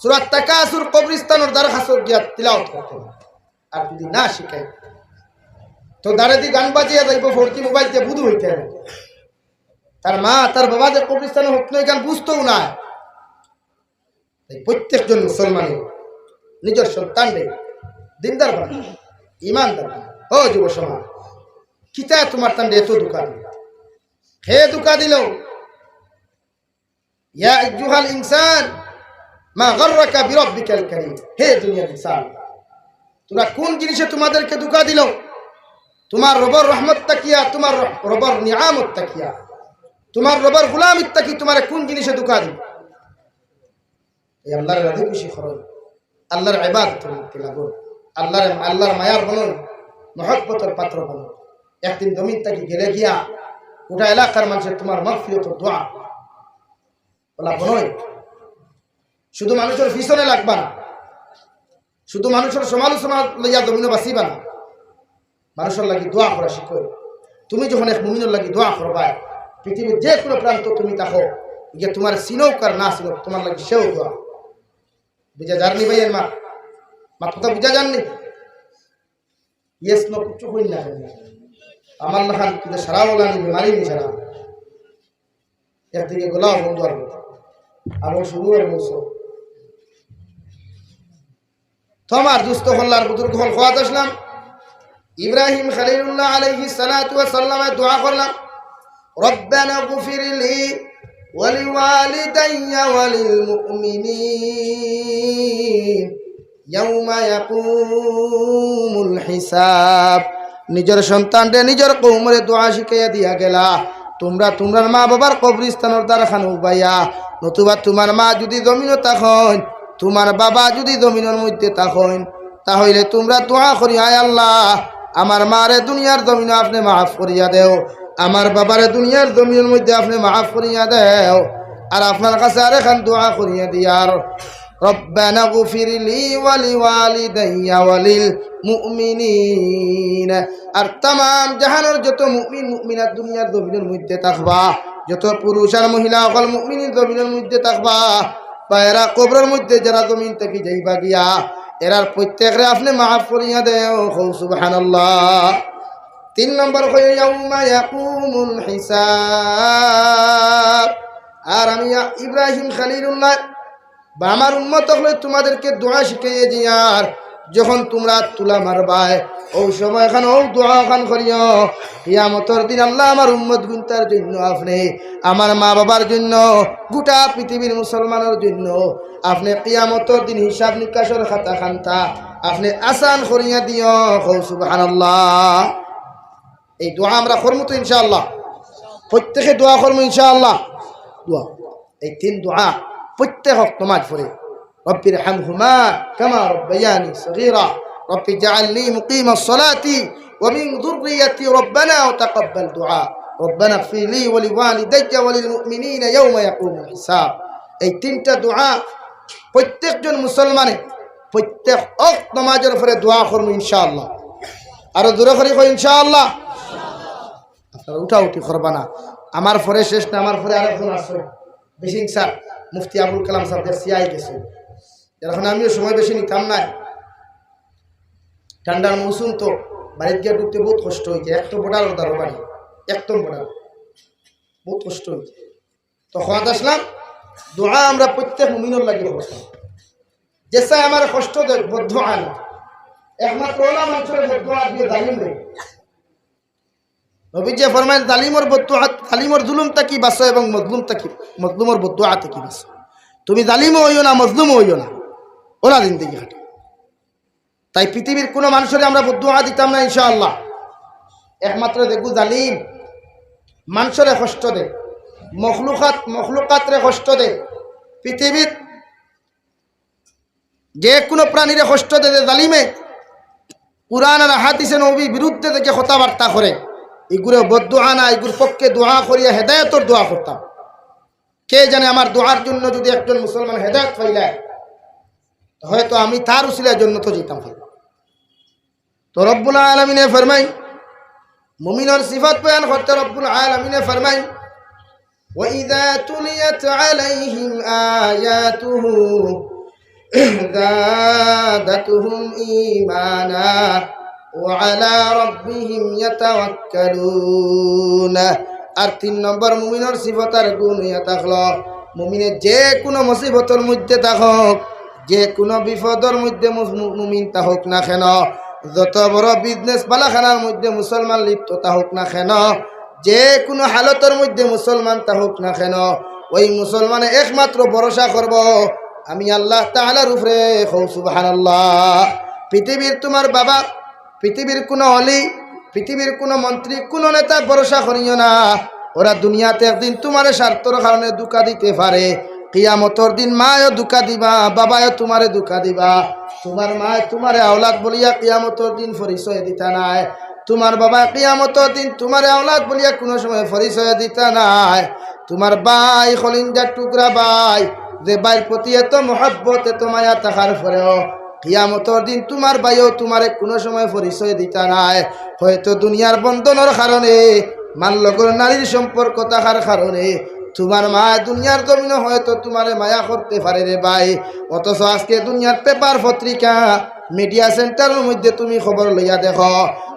সূরা তাকাসুর কবরস্থানর দ্বারখাসো গিয়া তিলাওয়াত করতে হবে। আর যদি না শিখাই, তো দাঁড়ে দি গান বাজিয়া যাইবো, ফোর জি মোবাইল দিয়া বুধু হইতে হবে। তার মা, তার বাবা যে কবরস্থানো হকনো গান বুঝতোও না। তাই প্রত্যেকজন মুসলমানে নিজর সন্তানরে দিনদার বানাও, ইমানদার বানাও। ও যুব সমাজ, কিতা তোমার তানরে এত ধোঁকা দিল? হে ধোঁকা দিল। ইয়া আইয়ুহাল ইনসান, মা গাররাকা বিরাব্বিকাল কারীম। হে দুনিয়ার ইনসান, তোমরা কোন জিনিসে তোমাদেরকে ধোঁকা দিল? তোমার রবর রহমত তাকিয়া, তোমার রব-, রবর নিয়ামত তাকিয়া, তোমার রবর গোলামিত তাকি তোমারে কোন জিনিসে ধোঁকা দিল? এই আল্লাহর রাজি খুশি করো, আল্লাহর ইবাদতর মধ্যে লাগো, আল্লাহর, আল্লাহর মায়ার বনো, মহব্বতর পাত্র বনো। একদিন জমিন থাকি গেলে গিয়া গোটা এলাকার মানুষে তোমার মাগফিরাতর দোয়া লাভ নয়। শুধু মানুষর পিছনে লাগবা না, শুধু মানুষর সমালোচনা লইয়া জমিনো বাঁচিবা না। মানুষর লাগি দোয়া করা শিখো। তুমি যখন এক মুমিনর লাগি দোয়া করবায়, পৃথিবীর যে কোনো প্রান্ত তুমি থাকো, গিয়া তোমার চিনউক আর না চিনউক, তোমার লাগি সেও দোয়া। বুঝা যারনি ভাই? এর মা মাত কথা বুঝা যারনি? ইয়েস নো কিচ্ছু কই না। আমার লাখান কিন্তু সারা বলা নি, বেমারি নি সারা। একদিকে গলাও বন্ধ আর আবার শুরু আর বলছো। তো আমার দুস্ত হল্লার বুজুর্গ হল খোয়াত আসলাম, ইব্রাহিম খলিলুল্লাহ আলাইহিস সালাতু ওয়াস সালামে দোয়া করলাম, "রব্বানা গফির লি ওয়া লিওয়ালিদাইয়া ওয়া লিল মুমিনিন ইয়াউমা ইয়াকুমুল হিসাব।" নিজর সন্তানরে, নিজর কওমরে দোয়া শিখাইয়া দিয়া গেলা, "তুমরা তুমরার মা বাবার কবরস্থানর দ্বারখান উবাইয়া, নতুবা তুমার মা যুদি জমিনো থাকইন, তুমার বাবা যুদি জমিনর মধ্যে থাকইন, তা অইলে তুমরা দোয়া করি, আয় আল্লাহ, আমার মারে দুনিয়ার জমিনো আপনে মাফ করিয়া দেও, আমার বাবারে দুনিয়ার জমিনর মধ্যে আপনে মাফ করিয়া দেও।" আর আপনার কাছে আরেকখান দোয়া করিয়া দিয়ার, "রব্বানা গফির লি ওয়া লিওয়ালিদাইয়া ওয়া লিল মুমিনিন।" আর তামাম জাহানর যত মুমিন মুমিনাত দুনিয়ার জমিনর মধ্যে থাকবা, যত পুরুষ আর মহিলা অকল মুমিন জমিনর মধ্যে থাকবা, বা এরা কবরর মধ্যে যারা জমিন থাকি যাইবা গিয়া, এরার প্রত্যেকরে আপনে মাফ করিয়া দেও। কও সুবহানাল্লাহ। তিন নম্বর কই ইয়াউমা ইয়াকুমুল হিসাব। আর আমি ইয়া-, ইব্রাহিম খলিলুল্লাহ বা আমার উম্মত অকলে তোমাদেরকে দোয়া শিখাইয়া দিয়ার, যখন তুমরা তুলা মারবায়, অউ সময় খান অউ দোয়া খান করিও, কিয়ামতর দিন আল্লাহ আমার উম্মত গুনতার জন্য আপনে, আমার মা বাবার জন্য, গোটা পৃথিবীর মুসলমানর জন্য আপনে কিয়ামতর দিন হিসাব নিকাশর খাতা খান্তা আপনে আসান করিয়া দিও। কও সুবহানাল্লাহ। এই দোয়া আমরা করমু তো ইনশাআল্লাহ, প্রত্যেকে দোয়া করমু ইনশাআল্লাহ। দোয়া, এই তিন দোয়া প্রত্যেক ওয়াক্ত নামাজ পড়ে, "রব্বির হামহুমা কামা রব্বায়ানি সগীরা, রব্বি জাআলনি মুকিমাস সালাতি ওয়া মিন যুররিয়াতি, রব্বানা ওয়া তাকাব্বাল দুআ, রব্বানা ইগফির লি ওয়া লিওয়ালিদাইয়া ওয়া লিল মুমিনিনা ইয়াউমা ইয়াকুমুল হিসাব।" এই তিনটা দোয়া প্রত্যেকজন মুসলমানে প্রত্যেক ওয়াক্ত নামাজর পরে দোয়া করমু ইনশাআল্লাহ। আরো জোরে করি কই ইনশাআল্লাহ। আপনারা উঠাউঠি করবা না। আমার পরে শেষ না, আমার পরে আরেকজন আছে, বিশিং স্যার, মুফতি আবুল কালাম স্যার, যে সিআই গেছে। এখন আমিও সময় বেশি নিতাম না। ঠান্ডার মৌসুম তো, বাড়িত গিয়া ঢুকতে বহুত কষ্ট অইছে। এক তো বর্ডার, ওদারও বাড়ি, একদম বর্ডার, বহুত কষ্ট অইছে। তো খোয়াত আসলাম, দোয়া আমরা প্রত্যেক মুমিনর লাগি করতাম। যেসায় আমার কষ্ট দেয়, বদদোয়া না। একমাত্র অলা মানষরে বদদোয়া দিলে জালিমরে। নবীজি ফরমাইন, "জালিমর বদদোয়া, জালিমর জুলুম থাকি বাঁচো এবং মজলুম থাকি, মজলুমর বদদোয়া থাকি বাঁচো।" তুমি জালিমও অইও না, মজলুমও অইও না, অলা জিন্দেগি কাটাও। তাই পৃথিবীর কুনু মানষরে আমরা বদদোয়া দিতাম না ইনশাআল্লাহ। একমাত্র যেগু জালিম, মানষরে কষ্ট দে, মখলুকাত, মখলুকাতরে কষ্ট দে, পৃথিবীত যে কুনু প্রাণীরে কষ্ট দে, যে জালিমে কুরআন আর হাদিসে নবীর বিরুদ্ধে যেগু কথাবার্তা করে, ইগুরে বদদোয়া না, ইগুর পক্ষে দোয়া করিয়া হেদায়েতর দোয়া করতাম। কে জানে, আমার দোয়ার জন্য যুদি একজন মুসলমান হেদায়েত পাইলায়, তো হয়তো আমি তার উসিলায় জন্নতো যাইতাম পারি। তো রব্বুল আলামিনে ফরমাইন, মুমিনর সিফাত বয়ান করতে রব্বুল আলামিনে ফরমাইন, "ওয়া ইযা তুলিয়াত আলাইহিম আয়াতুহু যাদাতহুম ঈমানা ওয়া আলা রাব্বিহিম ইয়াতাওয়াক্কালুন।" আর তিন নম্বর মুমিনর সিফাত আর গুণ অইয়া থাকলো, মুমিনে যে কুনু মুসিবতর মধ্যে থাকউক, যে কুনু বিপদর মধ্যে মু-, মু-, মুমিন থাকউক না কেন, যত বড় বিজনেস বালাখানার মধ্যে মুসলমান লিপ্ত থাকউক না কেন, যে কুনু হালতর মধ্যে মুসলমান থাকউক না কেন, ওই মুসলমানে একমাত্র ভরসা করবো আমি আল্লাহ তাআলার উপরে। কও সুবহানাল্লাহ। পৃথিবীর তুমার বাবা, পৃথিবীর কুনু অলি, পৃথিবীর কুনু মন্ত্রী, কুনু নেতা ভরসা করিও না। ওরা দুনিয়াত একদিন তুমারে স্বার্থর কারণে ধোঁকা দিতে পারে, কিয়ামতর দিন মায়ও ধোঁকা দিবা, বাবায়ও তুমারে ধোঁকা দিবা। তুমার মায় তুমারে আওলাদ বলিয়া কিয়ামতর দিন পরিচয় দিতা নায়। তুমার বাবা কিয়ামতর দিন তুমারে আওলাদ বলিয়া কুনু সময় পরিচয় দিতা নায়। তুমার ভাই, কলিজার টুকরা ভাই, যে ভাইর প্রতি এত মহব্বত, এত মায়া থাকার পরেও কিয়ামতর দিন তুমার ভাইও তুমারে কুনু সময় পরিচয় দিতা নায়। হয়তো দুনিয়ার বন্ধনর কারণে, মার লগর নারীর সম্পর্ক থাকার কারণে তুমার মায় দুনিয়ার জমিনো হয়তো তুমারে মায়া করতে পারে রে ভাই। অথচ আজকে দুনিয়ার পেপার পত্রিকা, মিডিয়া সেন্টারর মধ্যে তুমি খবর লইয়া দেখো,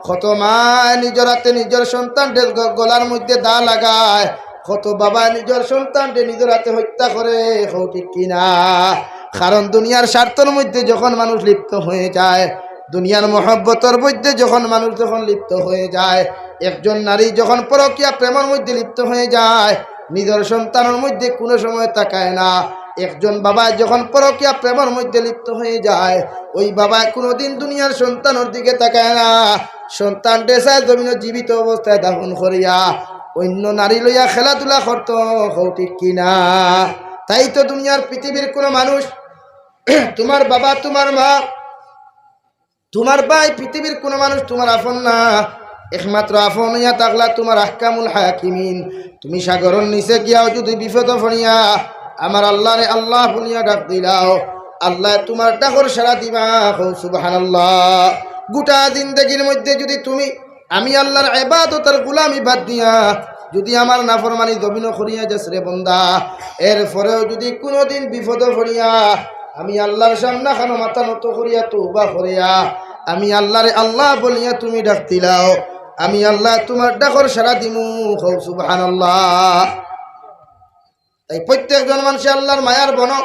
কত মায় নিজর আতে নিজর সন্তানরে গ-, গলার মধ্যে দা লাগায়, কত বাবায় নিজর সন্তানরে নিজর আতে হত্যা করে, কও ঠিক কিনা? কারণ দুনিয়ার স্বার্থর মধ্যে যখন মানুষ লিপ্ত হয়ে যায়, দুনিয়ার মহব্বতর মধ্যে যখন মানুষ যখন লিপ্ত হয়ে যায়, একজন নারী যখন পরকীয়া প্রেমর মধ্যে লিপ্ত হয়ে যায়, নিজর সন্তানর মধ্যে কুনু সময় তাকায় না। একজন বাবা যখন পরকীয়া প্রেমর মধ্যে লিপ্ত হয়ে যায়, ওই বাবা কুনুদিন দুনিয়ার সন্তানর দিকে তাকায় না। সন্তানরে চায় জমিনো জীবিত অবস্থায় দাফন করিয়া অন্য নারী লইয়া খেলাধুলা করতো, কও ঠিক কিনা? তাই তো দুনিয়ার পৃথিবীর কুনু মানুষ, তুমার বাবা, তুমার মা, তুমার ভাই, পৃথিবীর কুনু মানুষ তুমার আপন না। একমাত্র আপন অইয়া থাকলা তুমার আহকামুল হাকিমিন। তুমি সাগরর নিচে গিয়াও যুদি বিপদো পড়িয়া আমার আল্লারে আল্লাহ বলিয়া ডাক দিলাও, আল্লায় তুমার ডাকর সাড়া দিবা। কও সুবহানাল্লাহ। গোটা জিন্দেগির মধ্যে যুদি তুমি আমি আল্লার ইবাদত আর গুলামি বাদ দিয়া যুদি আমার নাফরমানি জমিনো করিয়া যাস রে বন্দা, এরপরেও যুদি কুনুদিন বিপদো পড়িয়া আমি আল্লার সামনাখানো মাথা নত করিয়া তওবা করিয়া আমি আল্লারে আল্লাহ বলিয়া তুমি ডাক দিলাও, আমি আল্লায় তুমার ডাকর সাড়া দিমু। কও সুবহানাল্লাহ। তাই প্রত্যেকজন মানষে আল্লার মায়ার বনো,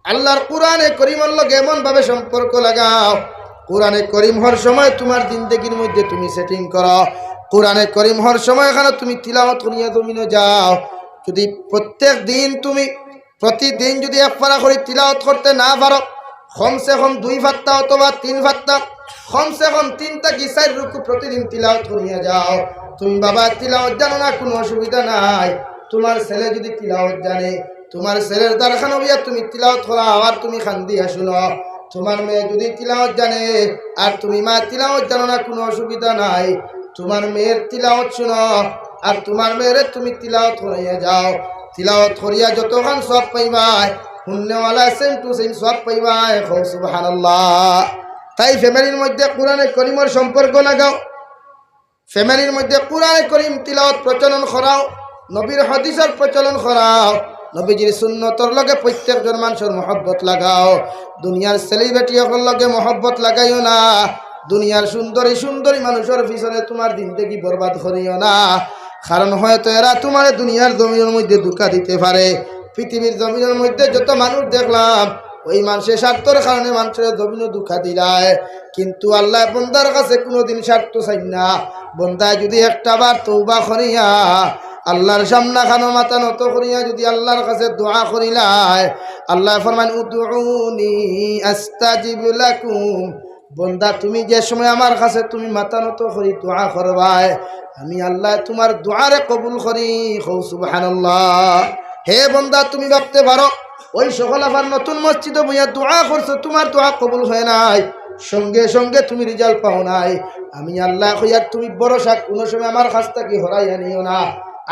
আল্লার কোরআনে করিমর লগে এমন ভাবে সম্পর্ক লাগাও, কোরআনে করিম হর সময় তুমার জিন্দেগির মধ্যে তুমি সেটিং করো। কোরআনে করিম হর সময় এখানো তুমি তিলাওয়াত করিয়া জমিনো যাও। যুদি প্রত্যেক দিন তুমি, প্রতিদিন যুদি এক পারা করি তিলাওয়াত করতে না পারো, কমসে কম দুই পাত্তা অথবা তিন পাত্তা, কমসে কম তিন থাকি চাইর রুকু প্রতিদিন তিলাওয়াত করিয়া যাও। তুমি বাবা তিলাওয়াত জানো না, কুনু অসুবিধা নাই। তুমার ছেলে যুদি তিলাওয়াত জানে, তুমার ছেলের দ্বারখানো অইয়া তুমি তিলাওয়াত করাও আর তুমি কান্দিয়া হুনো। তুমার মেয়ে যুদি তিলাওয়াত জানে আর তুমি মা তিলাওয়াত জানো না, কুনু অসুবিধা নাই। তুমার মেয়ের তিলাওয়াত হুনো আর তুমার মেয়েরে তুমি তিলাওয়াত করাইয়া যাও। তিলাওয়াত করিয়া যতখান সওয়াব পাইবায়, হুননেওয়ালায় same to same সওয়াব পাইবায়। কও সুবহানাল্লাহ। তাই ফ্যামিলির মধ্যে কোরআনে করিমর সম্পর্ক লাগাও, ফ্যামিলির মধ্যে কোরআনে করিম তিলাওয়াত প্রচলন করাও, নবীর হাদিসর প্রচলন করাও, নবীজির সুন্নতর লগে প্রত্যেকজন মানষর মহব্বত লাগাও। দুনিয়ার সেলিব্রিটি অকলর লগে মহব্বত লাগাইও না, দুনিয়ার সুন্দরী সুন্দরী মানষর পিছনে তুমার জিন্দেগি বরবাদ করিও না, কারণ হয়তো এরা তুমারে দুনিয়ার জমিনর মধ্যে ধোঁকা দিতে পারে। পৃথিবীর জমিনর মধ্যে যত মানুষ দেখলাম, ওই মানষে স্বার্থর কারণে মানষরে জমিনো ধোঁকা দিলায়, কিন্তু আল্লায় বন্দার কাছে কুনুদিন স্বার্থ চাইন না। বন্দায় যুদি একটা বার তওবা করিয়া আল্লার সামনাখানো মাথা নত করিয়া যুদি আল্লার কাছে দোয়া করিলায়, আল্লায় ফরমাইন, "উদউনি আস্তাজিব লাকুম।" বন্দা, তুমি যে সময় আমার কাছে তুমি মাথা নত করি দোয়া করবায়, আমি আল্লায় তুমার দোয়ারে কবুল করি। কও সুবহানাল্লাহ। হে বন্দা, তুমি ভাবতে পারো, ওই সকল আবার নতুন মসজিদো বইয়া দোয়া করছো, তুমার দোয়া কবুল হয় নাই, সঙ্গে সঙ্গে তুমি রেজাল্ট পাও নাই। আমি আল্লায় কইয়ার তুমি ভরসা কুনু সময় আমার কাছ থাকি হরাইয়া নিও না।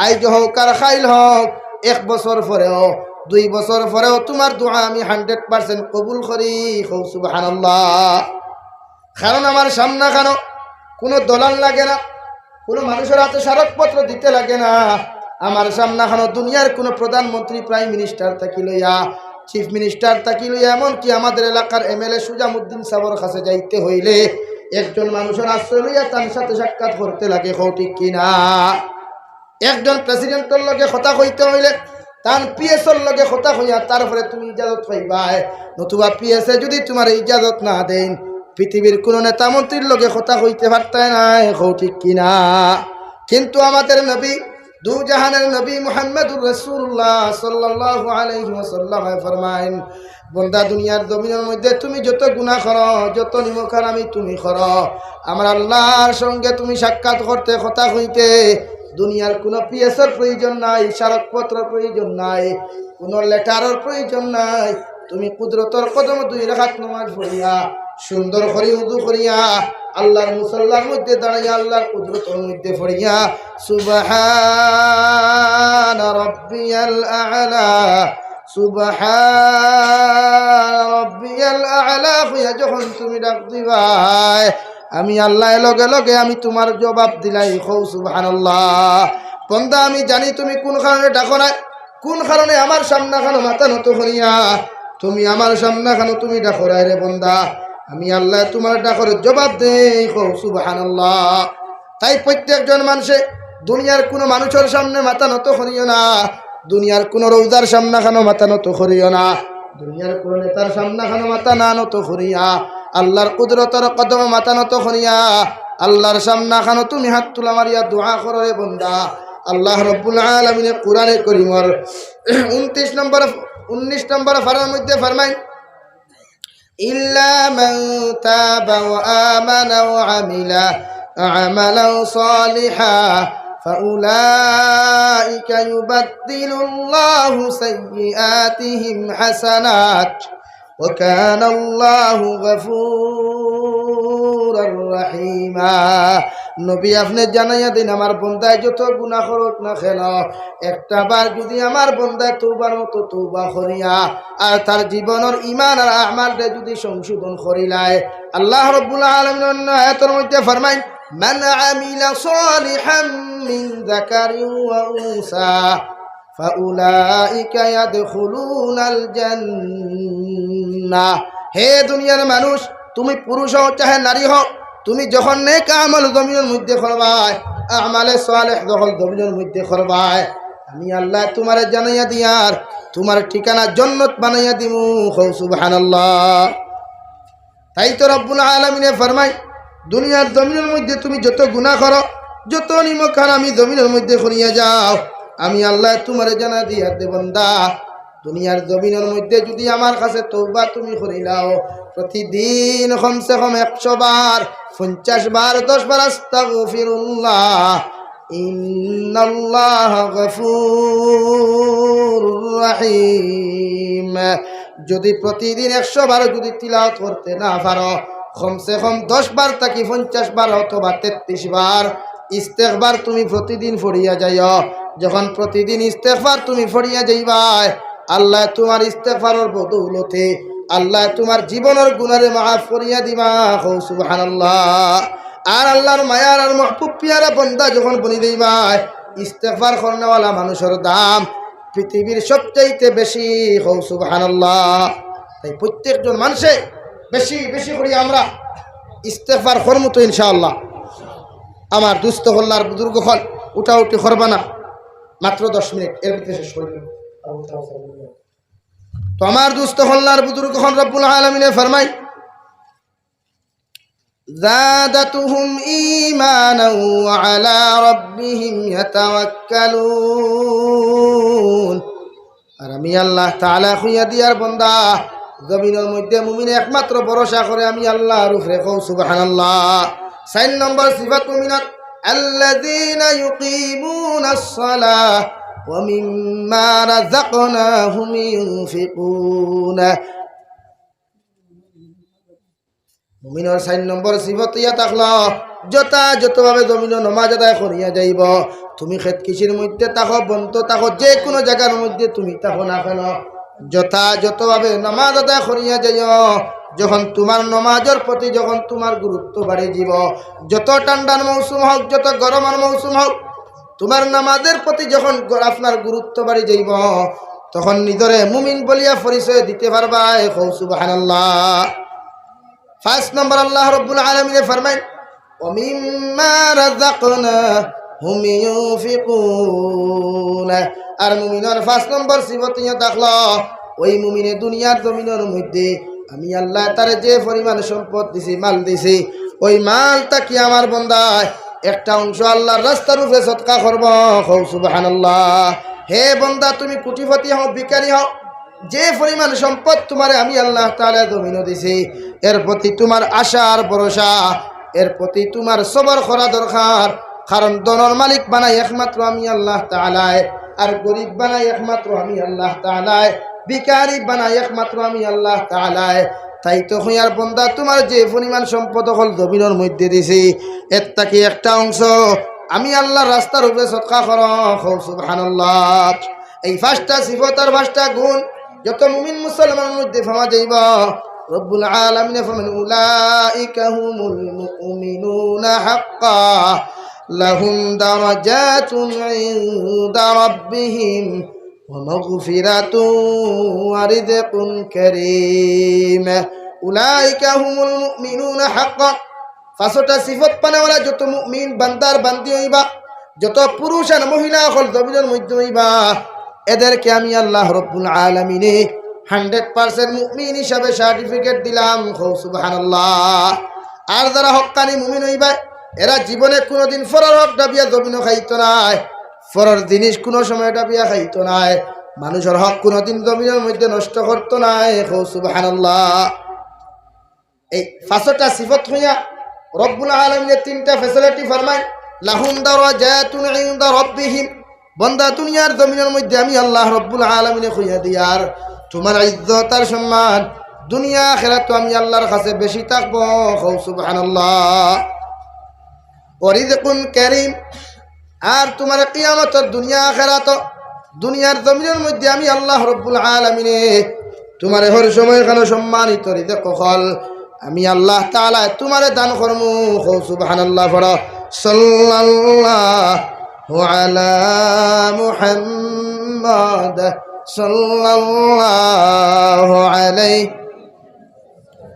আইজ হউক আর কাইল হউক, এক বছর পরেও, দুই বছর পরেও তুমার দোয়া আমি hundred percent কবুল করি। কও সুবহানাল্লাহ। কারণ আমার সামনাখানো কুনু দলাল লাগে না, কুনু মানষর আতে স্মারকপত্র দিতে লাগে না। আমার সামনাখানো দুনিয়ার কুনু প্রধানমন্ত্রী, প্রাইম মিনিস্টার থাকি লইয়া, চিফ মিনিস্টার থাকি লইয়া, এমনকি আমাদের এলাকার এমএলএ সুজামুদ্দিন সাবর কাছে যাইতে হইলে একজন মানষর আশ্রয় লইয়া তান সাথে সাক্ষাৎ করতে লাগে, কও ঠিক কিনা? একজন প্রেসিডেন্টর লগে কথা কইতে হইলে তান পিএসওর লগে কথা কইয়া তারপরে তুমি ইজাজত পাইবায়, নতুবা পিএসএ যুদি তুমারে ইজাজত না দেইন, পৃথিবীর কুনু নেতা মন্ত্রীর লগে কথা কইতে পারতায় নায়, কও ঠিক কিনা? কিন্তু আমাদের নবী, দু জাহানের নবী মুহাম্মাদুর রাসূলুল্লাহ সাল্লাল্লাহু আলাইহি ওয়াসাল্লাম ফরমাইন, বন্দা, দুনিয়ার জমিনর মধ্যে তুমি যত গুনা করো, যত নিমকহারামি তুমি করো, আমার আল্লার সঙ্গে তুমি সাক্ষাৎ করতে, কথা কইতে, দুনিয়ার কুনু পিএসওর প্রয়োজন নাই, স্মারকপত্রর প্রয়োজন নাই, কুনু লেটারর প্রয়োজন নাই। তুমি কুদরতর কদমো দুই রাকাত নমাজ পড়িয়া, সুন্দর করি উযু করিয়া, আল্লাহর মুসল্লার মধ্যে দাঁড়াইয়া আল্লাহর কুদরতর মধ্যে পড়িয়া, "সুবহানা রাব্বিয়াল আ'লা, সুবহানা রাব্বিয়াল আ'লা" কইয়া যখন তুমি ডাক দিবায়, আমি আল্লাহ লগে লগে আমি তুমার জবাব দিলাই। কও সুবহানাল্লাহ। বন্দা, আমি জানি তুমি কুন কারণে ডাকো না, কুন কারণে আমার সামনাখানো মাথা নত করিয়া তুমি আমার সামনাখানো তুমি ডাকরায় রে বন্দা। আমি আল্লাহ তুমার ডাকর জবাব দেই। কও সুবহানাল্লাহ। তাই প্রত্যেকজন মানষে দুনিয়ার কুনু মানুষর সামনে মাথা নত করিও না, দুনিয়ার কুনু রওজার সামনাখানো মাথা নত করিও না, দুনিয়ার কুনু নেতার সামনাখানো মাথা না নত করিয়া, আল্লাহর কুদরতর কদমো মাথা নত করিয়া, আল্লাহর সামনাখানো তুমি হাত তুলা মারিয়া দোয়া করো রে বন্দা। আল্লাহ রব্বুল আলামিনে কুরআনে করিমর ঊনত্রিশ নম্বর, উনিশ নম্বর পারার মধ্যে ফরমাইন, "ইল্লা মান তাবা ওয়া আমানা ওয়া আমিলা আমালান সালিহা ফাউলাইকা ইউবাদদিলুল্লাহু সাইয়্যিআতিহিম হাসানাত ওয়া কানাল্লাহু গাফুরার রাহিমা।" নবী, আপনে জানাইয়া দিন, আমার বন্দায় যত গুনাহ করুক না কেন, একটা বার যুদি আমার বন্দায় তওবার মতো তওবা করিয়া আর তার জীবনর ঈমান আর আমালরে যুদি সংশোধন করিলায়, আল্লাহ রব্বুল আলামিন অন্য আয়াতর মধ্যে ফরমাইন, "মান আমিলা সালিহাম মিন যাকারিন ওয়া উনসা ফাউলাইকা ইয়াদখুলুনাল জান্নাহ।" হে দুনিয়ার মানুষ, তুমি পুরুষ হও চাহে নারী হও, তুমি যখন নেক আমল জমিনর মধ্যে করবায়, আমালে সালেহ যখন জমিনর মধ্যে করবায়, আমি আল্লাহ তুমারে জানাইয়া দিয়ার তুমার ঠিকানা জন্নত বানাইয়া দিমু। কও সুবহানাল্লাহ। তাই তো রব্বুল আলামিনে ফরমায়, দুনিয়ার জমিনর মধ্যে তুমি যত গুনাহ করো, যত নিমক হারামি জমিনর মধ্যে করিয়া যাও, আমি আল্লাহ তুমারে জানা দিয়া দে বন্দা, দুনিয়ার জমিনর মধ্যে যুদি আমার কাছে তওবা তুমি করিলাও, প্রতিদিন কমসে কম একশো বার, পঞ্চাশ বার, দশ বার আস্তাগফিরুল্লাহ, ইন্নাল্লাহা গাফুরুর রাহিম। যুদি প্রতিদিন একশো বার যুদি তিলাওয়াত করতে না পারো, কমসে কম দশ বার থাকি পঞ্চাশ বার অথবা তেত্রিশ বার ইস্তেগফার তুমি প্রতিদিন পড়িয়া যাইও। যখন প্রতিদিন ইস্তেগফার তুমি পড়িয়া যাইবায়, আল্লাহ তুমার ইস্তেগফারর বদৌলতে আল্লাহ তুমার জীবনর গুনারে মাফ করিয়া দিবা। কও সুবহানাল্লাহ। আর আল্লাহর মায়ার আর মাহবুব পিয়ারা বন্দা যখন বনি যাইবায়, ইস্তেগফার করনেওয়ালা মানুষর দাম পৃথিবীর সবচাইতে বেশি। কও সুবহানাল্লাহ। তাই প্রত্যেকজন মানষে বেশি বেশি করি আমরা ইস্তেগফার করমু তো ইনশাআল্লাহ। আমার দুস্ত হল্লার বুজুর্গ হল, উঠাউঠি করবা না, মাত্র দশ মিনিট, এর ভিতরে শেষ করি। তো আমার দুস্ত হল্লার বুজুর্গ হল রব্বুল আলামিনে ফরমাই, زادتهم إيمانا وعلى ربهم يتوكلون। আর আমি আল্লাহ তাআলা কইয়া দিয়ার বন্দা, জমিনর মধ্যে মুমিনে একমাত্র ভরসা করে আমি আল্লাহর উপরে। কও সুবহানাল্লাহ। চাইর নম্বর সিফাত মুমিনর, الذين يقيمون الصلاة ومما رزقناهم ينفقون। মুমিনর চাইর নম্বর সিফত ইয়া থাকলো, যথাযথভাবে জমিনো নমাজ আদায় করিয়া যাইবো। তুমি খেত কৃষির মধ্যে থাকো, বন্ত থাকো, যে কোনো জাগার মধ্যে তুমি থাকো না কেন, যথাযথভাবে নমাজ আদায় করিয়া যাইও। যখন তুমার নমাজর প্রতি যখন তুমার গুরুত্ব বাড়ি যিবো, যত ঠান্ডার মৌসুম হোক, যত গরমর মৌসুম হোক, তুমার নমাজর প্রতি যখন গ-, আপনার গুরুত্ব বাড়ি যাইবো, তখন নিজরে মুমিন বলিয়া পরিচয় দিতে পারবায়। কও সুবহানাল্লাহ। পাঁচ নম্বর আল্লাহ রব্বুল আলামিনে ফরমাইন, ومما رزقناهم ينفقون। আর মুমিনর পাঁচ নম্বর সিফত ইয়া থাকলো, ওই মুমিনে দুনিয়ার জমিনর মধ্যে আমি আল্লাহ তারে যে পরিমাণ সম্পদ দিছি, মাল দিছি, ওই মাল থাকি আমার বন্দায় একটা অংশ আল্লাহর রাস্তার উপরে সদকা করবো। কও সুবহানাল্লাহ। হে বন্দা, তুমি কোটিপতি হও, ভিখারি হও, যে পরিমাণ সম্পদ তুমারে আমি আল্লাহ তাআলা জমিনো দিছি, এর প্রতি তুমার আশা আর ভরসা, এর প্রতি তুমার সবর করা দরকার। কারণ ধনর মালিক বানাই একমাত্র আমি আল্লাহ তাআলায়, আর গরিব বানাই একমাত্র আমি আল্লাহ তাআলায়, ভিখারি বানাই একমাত্র আমি আল্লাহ তাআলায়। তাইন তো কইয়ার, বন্দা, তুমার যে পরিমাণ সম্পদ অকল জমিনর মধ্যে দিছি, এর থাকি একটা অংশ আমি আল্লার রাস্তার উপরে সদকা করো। কও সুবহানাল্লাহ। এই পাঁচটা সিফত আর পাঁচটা গুণ যত মুমিন মুসলমানর মধ্যে পাওয়া যাইবো, রব্বুল আলামিনে ফরমান, "উলাইকা হুমুল মুমিনুনা হাক্কা, লাহুম দারাজাতুন ইনদা রাব্বিহিম ওয়া মাগফিরাতুন ওয়া রিজকুন কারীম।" উলাইকা হুমুল মুমিনুনা হাক্কা। পাঁচটা সিফত পানাওয়ালা যত মুমিন বান্দার বান্দি অইবা, যত পুরুষ আর মহিলা অকল জমিনর মধ্যে অইবা, এদেরকে আমি আল্লাহ রব্বুল আলামিনে হান্ড্রেড পার্সেন্ট মুমিন হিসাবে সার্টিফিকেট দিলাম। কও সুবহানাল্লাহ। আর যারা হক্কানি মুমিন অইবা, এরা জীবনে কুনুদিন পরর হক ডাবিয়া জমিনো খাইতো নায়, পরর জিনিস কুনু সময় ডাবিয়া খাইতো নায়, মানুষর হক কুনুদিন জমিনর মধ্যে নষ্ট করতো নায়। কও সুবহানাল্লাহ। এই পাঁচটা সিফত কইয়া রব্বুল আলামিনে তিনটা ফেসিলিটি ফরমাইন, "লাহুম দারাজাতুন ইনদা রাব্বিহিম।" বন্দা, দুনিয়ার জমিনর মধ্যে আমি আল্লাহ রব্বুল আলামিনে কইয়া দিয়ার, তুমার ইজ্জত আর সম্মান দুনিয়া আখেরাতো আমি আল্লার কাছে বেশি থাকবো। কও সুবহানাল্লাহ। ওয়া রিজকুন কারীম, আর তুমার কিয়ামতর দুনিয়া আখেরাতো, দুনিয়ার জমিনর মধ্যে আমি আল্লাহ রব্বুল আলামিনে তুমারে হর সময় খানো সম্মানিত রিজক অকল আমি আল্লাহ তাআলা তুমারে দান করমু। কও সুবহানাল্লাহ পড়ো। সাল্লাল্লাহু আলা মুহাম্মাদ, সাল্লাল্লাহু আলাইহি।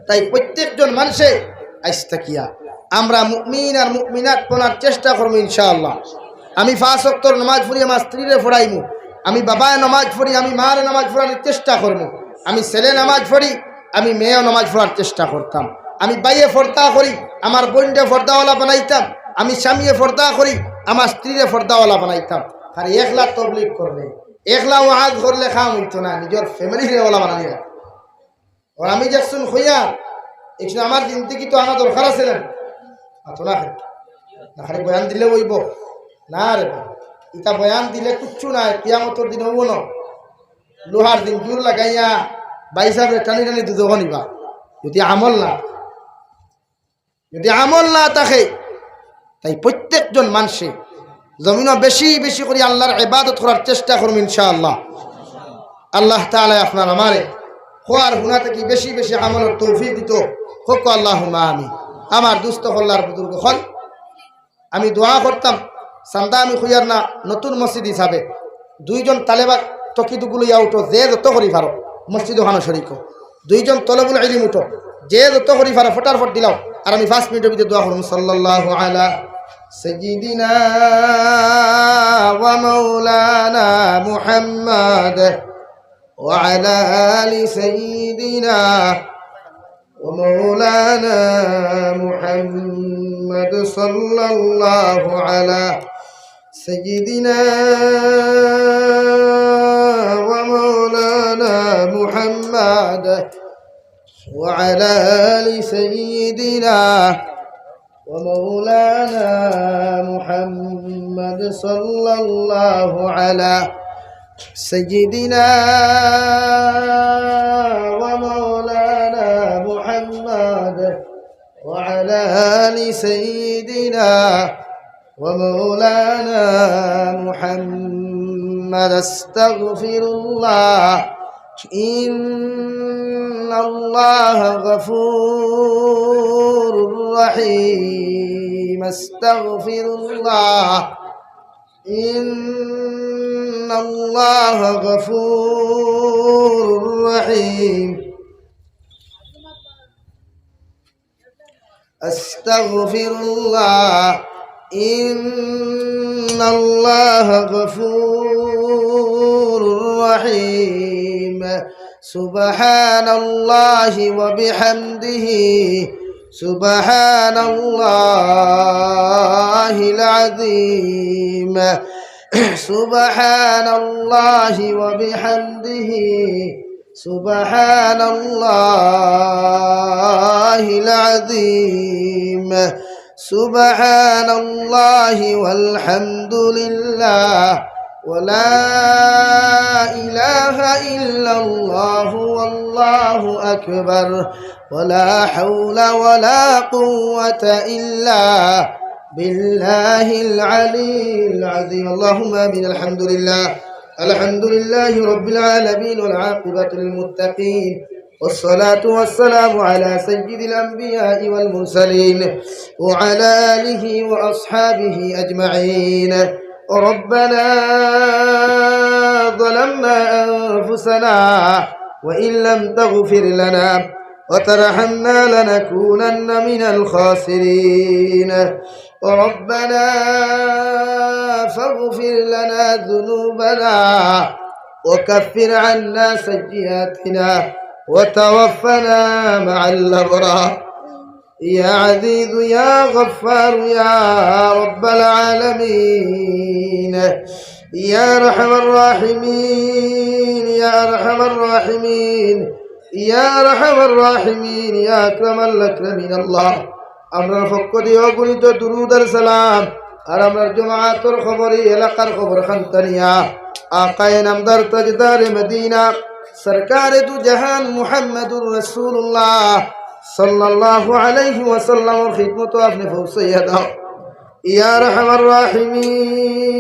তাই প্রত্যেকজন মানষে আইজ থাকিয়া আমরা মুমিন আর মুমিনাত বনার চেষ্টা করমু ইনশাআল্লাহ। আমি পাঁচ ওয়াক্তর নামাজ পড়ি, আমার স্ত্রীরে পড়াইমু। আমি বাবায় নামাজ পড়ি, আমি মারে নামাজ পড়ানির চেষ্টা করমু। আমি ছেলে নামাজ পড়ি, আমি মেয়েও নামাজ পড়ার চেষ্টা করতাম। আমি ভাইয়ে পর্দা করি, আমার বইনরে পর্দাওয়ালা বানাইতাম। আমি স্বামীয়ে পর্দা করি, আমার স্ত্রীরে পর্দাওয়ালা বানাইতাম। আর একলা তবলিগ করলে, একলা ওয়াজ করলে কাম অইতো না, নিজর ফ্যামিলিরে ওলা বানানি লাগে। আর আমি যে একজন কইয়ার, একজন আমার জিন্দেগিত আনা দরকার আছে না? আতো না খালি, না খালি বয়ান দিলে অইবো? না রে ভাই, ইতা বয়ান দিলে কুচ্ছু নাই, কিয়ামতর দিন অইবো না। লোহার দিন জোর লাগাইয়া ভাইসাবরে টানি টানি দুজখো নিবা। যদি আমল না, যদি আমল না থাকে, তাই প্রত্যেকজন মানষে জমিনো বেশি বেশি করি আল্লার ইবাদত করার চেষ্টা করমু ইনশাআল্লাহ। আল্লাহ তাআলা আপনার আমারে কওয়া আর হুনা থাকি বেশি বেশি আমলর তৌফিক দিতো। কউক্কা আল্লাহুম্মা আমিন। আমার দোস্ত অকল আর বুজুর্গ অকল, আমি দোয়া করতাম, চান্দা আমি কইয়ার না, নতুন মসজিদ হিসাবে দুইজন তালেবা তকিদুগু লইয়া উঠো, যে যত করি পারো, মসজিদ অখানো শরিক অও। দুইজন তলবুল ইলিম উঠো, যে যত করি পারো, ফটার ফট দিলাও। আর আমি পাঁচ মিনিটর ভিতরে দোয়া করমু। সাল্লাল্লাহু আলা সাইয়্যিদিনা ওয়া মাওলানা মুহাম্মাদ ওয়া আলা আলি সাইয়্যিদিনা ومولانا محمد صلى الله على سيدنا ومولانا محمد وعلى آل سيدنا ومولانا محمد صلى الله على سيدنا ومولانا محمد وعلى آل سيدنا ومولانا محمد. أستغفر الله، إن الله غفور رحيم. أستغفر الله، إن الله غفور رحيم. أستغفر الله، إن الله غفور رحيم. سبحان الله وبحمده، سبحان الله العظيم، سبحان الله وبحمده، سبحان الله العظيم، سبحان الله والحمد لله ولا إله إلا الله والله أكبر، ولا حول ولا قوة إلا بالله العلي العظيم. اللهم آمين. الحمد لله، الحمد لله رب العالمين، والعاقبة للمتقين، والصلاة والسلام على سيد الأنبياء والمرسلين وعلى آله وأصحابه أجمعين. ربنا ظلمنا أنفسنا وإن لم تغفر لنا وترحمنا لنكونن من الخاسرين. ربنا فاغفر لنا ذنوبنا وكفر عنا سيئاتنا وتوفنا مع الأبرار. يا عزيز يا غفار يا رب العالمين، يا أرحم الراحمين، يا أرحم الراحمين، يا أرحم الراحمين، يا أكرم الأكرمين. الله, আমরার পক্ষ দিয়া অগণিত দুরূদ আর সালাম, আর আমরার জমাতর খবর, ই এলাকার খবর খান্তানিয়া, আকায়ে নামদার তাজদারে মদিনা, সরকারে দু জাহান মুহাম্মাদুর রাসূলুল্লাহ সাল্লাল্লাহু আলাইহি ওয়াসাল্লামর খিদমতো আপনে পৌঁছাইয়া দাও, ইয়া আরহামার রাহিমিন।